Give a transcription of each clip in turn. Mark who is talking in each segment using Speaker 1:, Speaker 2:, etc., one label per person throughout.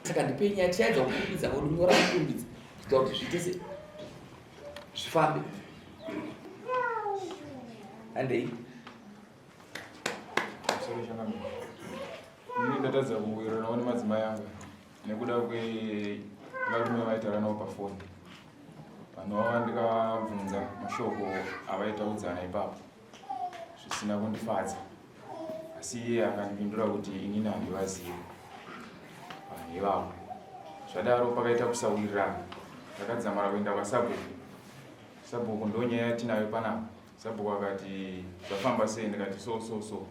Speaker 1: Saka ndipei nyaya tichaedza kukurumidza kunyora kukurumidza kuitira kuti zviite se zvifambe. Handei.
Speaker 2: Sorry changamire. Ini ndatadza kuwiriranawo nemadzimai angu nekuda kwevarume vaitaura navo pafoni. Panova ndikabvunza mashoko avaitaudzana ipapo zvisina kundifadza. Asi iye akandipindura kuti inini handivazivi vanhu ivavo. Zvadaro pakaita kusawirirana. Takadzamara kuenda kwasabhuku. Sabhuku ndonyaya yatinayo panapa. Sabhuku akati zvafamba sei ndikati so so so.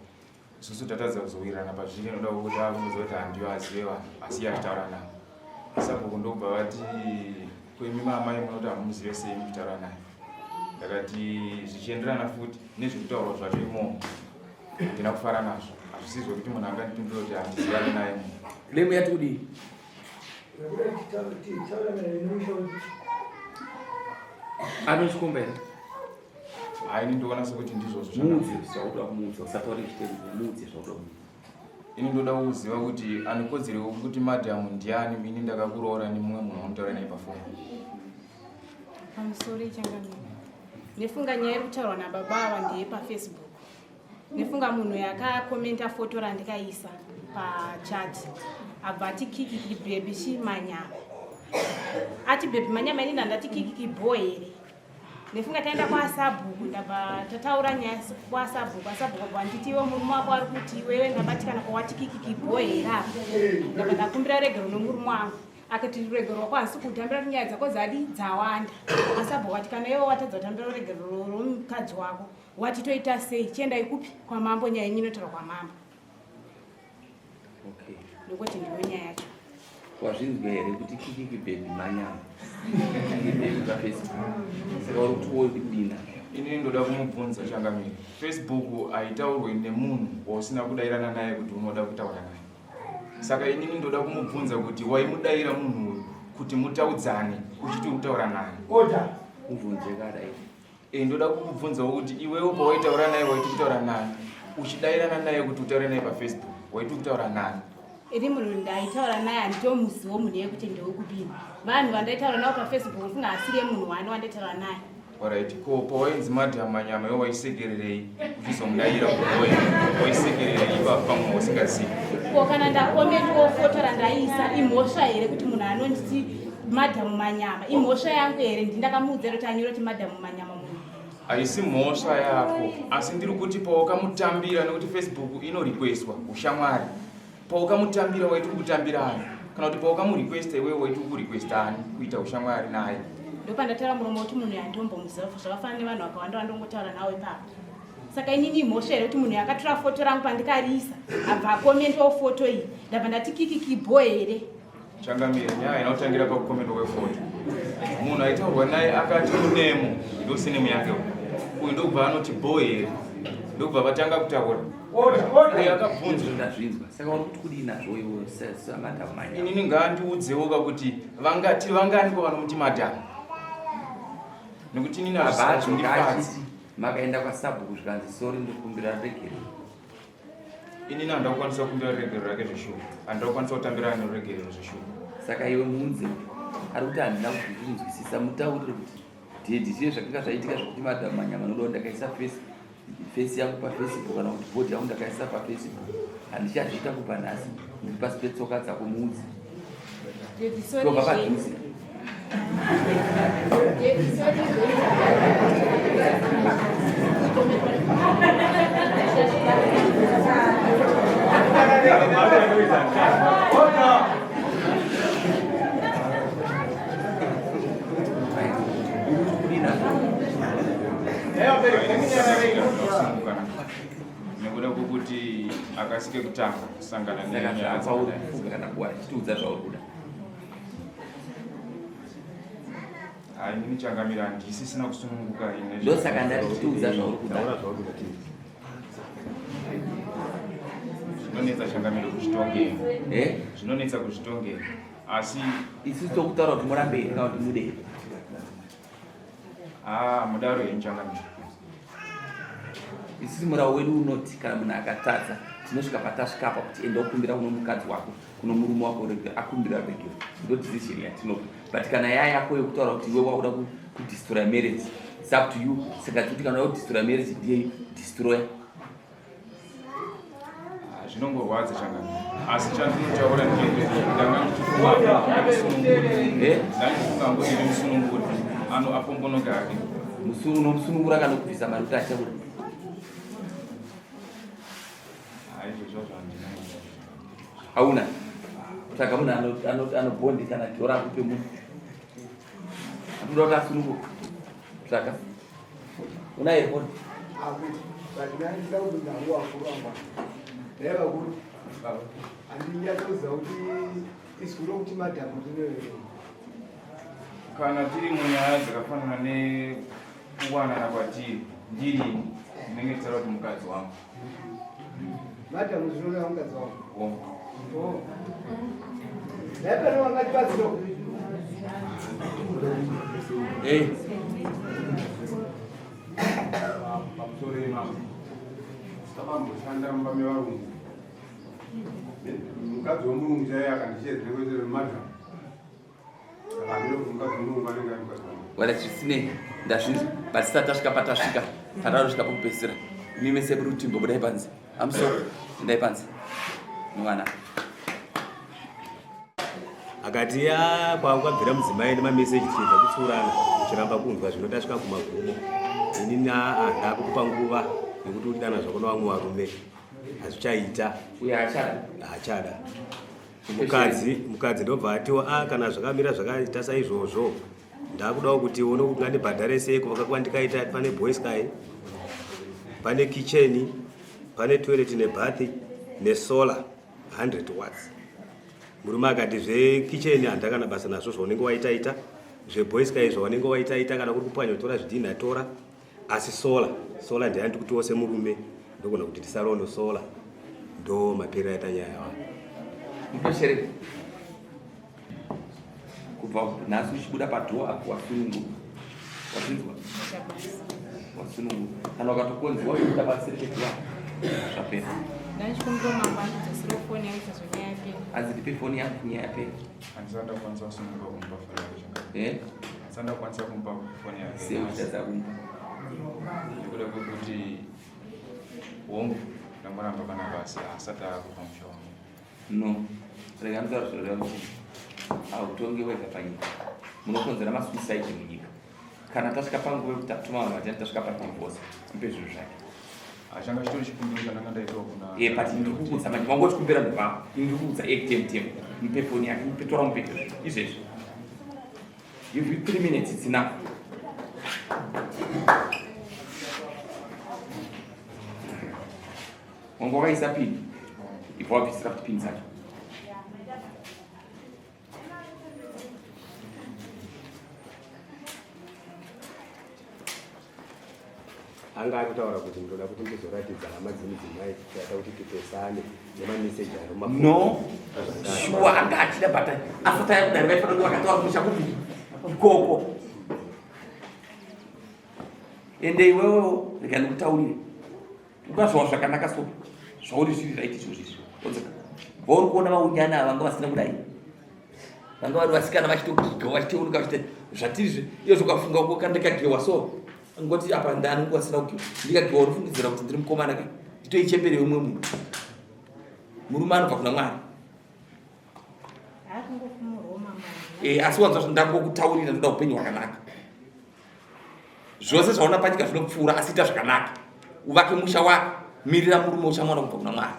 Speaker 2: Isusu tatadza kuzowirirana pazviri noda kuti akuudza kuti handivazive vanhu asi iye achitaura navo. Sabhuku ndokubva vati kwemi maamai munoti hamumuzive sei muchitaura naye. Ndakati zvichienderana futi nezvekutaurwa zvacho imomo handina kufara nazvo. Hazvisi zvekuti munhu angandipindura kuti handizivani naye munhu.
Speaker 1: Claim yati kudii? Anochikomba here?
Speaker 2: Hayi ini ndoona sekuti ndizvozvo.
Speaker 1: Muudze zvaunoda kumuudza usataure zvitendo muudze zvaunoda kumuudza.
Speaker 2: Ini ndoda kuziva kuti ane kodzero yekuti madam ndiani ini ndakakuroora nemumwe munhu wamunotaura naye pafoni.
Speaker 3: Pamusoro ichangamira. Nefunga nyaya iri kutaurwa nababa ava ndeye pafacebook. Nefunga munhu yakakomenta foto randikaisa pachat abva ati kikiki bhebi chi manyama. Ati bhebi manyama ini ndandati kikiki bho here. Nefunga taenda kwasabhuku ndabva tataura nyaya kwasabhuku asabhuku abva anditi iwe murume wako ari kuti iwewe ndabatikana kwawati kikiki bho here apa. Ndabva ndakumbira regero nomurume wangu. Akati ruregero rwako hasi kutambira kuti nyaya dzako dzadi dzawanda. Asabhuku ati kana iwe watadza kutambira ruregero rwomukadzi wako wati toita sei chiendai kupi kwamambo nyaya yenyu inotaurwa kwamambo
Speaker 1: okay
Speaker 3: nokuti ndiyo nyaya yacho
Speaker 1: wazvinzwa here kuti kikiki baby manyama kikiki baby pafacebook saka uri kuti woi kudina
Speaker 2: Ini ndoda kumubvunza changamire. Facebook haitaurwe nemunhu wausina kudairana naye kuti unoda kutaura naye. Saka inini ndoda kumubvunza kuti waimudaira munhu uyu kuti mutaudzane uchiti uri kutaura naye.
Speaker 4: Order.
Speaker 1: Mubvunze kadai.
Speaker 2: E, ndoda kukubvunzawo kuti iwewo pawaitaura naye waiti kutaura nani uchidairana naye kuti utaure naye pafacebook waiti kutaura nani
Speaker 3: ini munhu ndaitaura naye handitomuziwo munhu yekuti ndewekupini vanhu vandaitaura navo pafacebook mfunga asiri yemunhu wani wandaitaura naye
Speaker 2: Alright, ko pawainzi madam manyama iwe waisekererei uchizomudaira kuboy waisekererei ipapo pamwe usingazivi
Speaker 3: ko kana ndakomentwo foto randaisa imhosva here kuti munhu anonditi madhamu manyama imhosva yangu here ndindakamuudza kuti anyore kuti madhamu manyama munhu
Speaker 2: haisi mhosva yako asi ndiri kuti pawakamutambira nekuti facebook inorequestwa ushamwari Paukamutambira waiti ukutambira ani kana kuti paukamurequesta iwewe waiti ukurequesta ani kuita ushamwari naye?
Speaker 3: Ndopandataura muromo kuti munhu yandombomuziva zvakafanana nevanhu vakawanda vandongotaura nawo ipapo. Saka inini imhosva here kuti munhu yakatora foto rangu pandikariisa abva akomentawo foto iyi ndabva ndati kikiki bho here?
Speaker 2: Changamire, nyaya haina kutangira pakukomentwa kwefoto. Munhu aitaurwa naye akati unemo ndosinemu yake uyu ndokubva anoti bho here ndokubva vatanga kutaura. Uyu akabvunzwa
Speaker 1: ndazvinzwa saka uri kuti kudii nazvo iwe samadam manya
Speaker 2: inini ngaandiudzewo ka kuti vangati vangani ko vanomuti madam nekuti inini hazvindifadzi
Speaker 1: makaenda kwasabhuku zvikanzi sori ndikumbira regerero
Speaker 2: inini handida kukwanisa kukumbira ruregerero rake zveshuwa handida kukwanisa kutambira ane ruregerero zveshuwa
Speaker 1: saka iwe muunze ari kuti handina kuzvinzwisisa mutaurire kuti dhedhi zviye zvakanga zvaitika zvekuti madam manyama noda ndakaisa face face yangu pafacebook kana kuti bhodhi yangu ndakaisa pafacebook handichazviita kubva nhasi ndiri pasi petsoka dzako muudzi tobva padhuze
Speaker 2: Nekuda kwekuti akasike kutanga kusangana
Speaker 1: nenyaya dzakadai. Kana kuwa chitiudza zvauri kuda.
Speaker 2: Hayi inini changamira handisisina kusununguka ini.
Speaker 1: Ndosaka ndati chitiudza zvauri kuda.
Speaker 2: Zvinonetsa changamira kuzvitongera.
Speaker 1: Eh?
Speaker 2: Zvinonetsa kuzvitongera. Asi
Speaker 1: isu tokutaura kuti murambe here kana kuti mude.
Speaker 2: Ah, mudaro henyu changamira.
Speaker 1: Isusu murawo wedu unoti kana munhu akatadza tinosvika patasvika apa kuti enda ukumbira kuno mukadzi wako kuno murume wako akumbira regero, ndo decision yatinopa. But kana yaya yako yekutaura kuti iwe wakuda kudestroya marriage, it's up to you. Saka tikuti kana wakudestroya marriage ndiye destroyer.
Speaker 2: Ah, zvinongorwadza changani, asi chandinotaura ndechekuti ndanga ndichifunga
Speaker 1: eh?
Speaker 2: Ndandichifunga ngo iri musununguri ano apombonoka hake.
Speaker 1: Unomusunungura kana kubvisa mari kuti achabuda?
Speaker 2: Ah, izvo zvazvo handina.
Speaker 1: Hauna? Tsvaga munhu anobhondi kana dhora akupe munhu anoda kuti asununguka. Tsvaga. Unaye foni?
Speaker 4: Handinyatsoziva kuti izwi rokuti madhamu rinoerei.
Speaker 2: Kana tiri munyaya dzakafanana nekuwanana kwatiri, ndiri ndinenge ndichitaura kuti mukadzi wangu.
Speaker 4: Madhamu zvinoreva mukadzi wangu?
Speaker 2: Hongu.
Speaker 4: Oh. Dai pane wangatibatsirawo.
Speaker 1: Hey.
Speaker 5: Pamusoro imamo, takamboshanda mumba mevarungu. Mukadzi wemurungu chaiye akandishedzera kuitira madam. Saka handina kuti mukadzi wemurungu anenge ari mukadzi wangu.
Speaker 1: Wala zvisinei, ndazvinzwa, but tisati tasvika patasvika, tadaro svika pokupedzisira, imi mese muri kuti imbobudai panze. I'm sorry, endai panze nevana.
Speaker 6: Akati ya kwakabvira mudzimai nemameseji tichiedza kutsiurana uchiramba kunzwa, zvino tasvika kumagumo. Inini aa ndakukupa nguva yekuti udana zvako nevamwe varume, hazvichaita.
Speaker 1: Uye haachada.
Speaker 6: Haachada mukadzi. Mukadzi ndobva atiwo a kana zvakamira zvakaita saizvozvo, ndakudawo kuti one kuti ngandibhadhare sei kuvaka kwandikaita. Pane boysky, pane kitchen, pane toilet nebath nesolar 100 watts. Murume akati zvekitchen handakana basa nazvo, zvaunenge waitaita zveboysky zvaunenge waitaita, kana kuri kupwanya kutora zvidhinha tora, asi solar, solar ndeyandi kuti wose murume ndogona kuti tisarono solar. Ndo maperero aita nyaya yawa.
Speaker 1: Mupeshere, kubva nhasi uchibuda padoor apo wasununguka. Wazvinzwa? Wasununguka. Kana ukatokonziwa uchibuda paseri pedoor, zvapera.
Speaker 3: Ndachikumbira mambo andidzosere foni yangu sezvo nyaya yapera.
Speaker 1: Hanzi ndipe foni yangu, nyaya yapera.
Speaker 2: Handisati ndakwanisa kusununguka kumupa foni yake changani.
Speaker 1: Eh?
Speaker 2: Handisati ndakwanisa kumupa foni yake.
Speaker 1: Sei uchitadza kumupa?
Speaker 2: Nekuda kwekuti hongu ndangoramba panapa, asi asati akupa musha wangu.
Speaker 1: No, rega nditaura zvinoreva kuti hautongi wega panyika. Munokonzera masuicide munyika. Kana tasvika panguva yekuti tatuma vanhu vatani, tasvika padivorce, mupe zvinhu zvake.
Speaker 2: Achanga chitori chikumbiro chandanga ndaitawo kuna
Speaker 1: Eh, but ndiri kukuudza manje, wangotikumbira ndobva ini ndiri kukuudza ekutemu mupe foni yake, mupe, tora, mupe izvezvi. Give you 3 minutes, it's enough. Wanga wakaisa pini, ibva wabvisira kuti pini dzacho.
Speaker 6: Anga ari kutaura kuti ndinoda kuti ndizoratidza hama dzemudzimai tichada kuti tipesane nemameseji ari mumafoni.
Speaker 1: No, shuwa anga achida, but asati aya kudari vaifanira kunge vakataura kumusha kupi ikoko. Ende iwewewo rega ndikutaurire, ukazvawa zvakanaka so zvauri zviri right izvozvo izvi odzaka vauri kuona vaunyana ava vanga vasina kudai, vanga vari vasikana vachitogiga vachiteunuka vachita zvatiri iyo. Ukafunga ko ndikagewa so, ngoti apa ndani vasina kugewa, ndikagewa unofungidzira kuti ndiri mukomana ka, nditoichembere umwe munhu. Murume anobva kuna Mwari.
Speaker 3: Haakungofumurwawo mambo.
Speaker 1: Eh, asi wanzwa, ndangokutaurira, ndoda upenyu hwakanaka. Zvose zvaona panyika zvinopfuura, asi ita zvakanaka, uvake musha wako, mirira murume uchamuwana kubva kuna Mwari.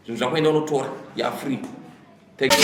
Speaker 1: Zvinhu zvako enda unotora, ya free. Thank you.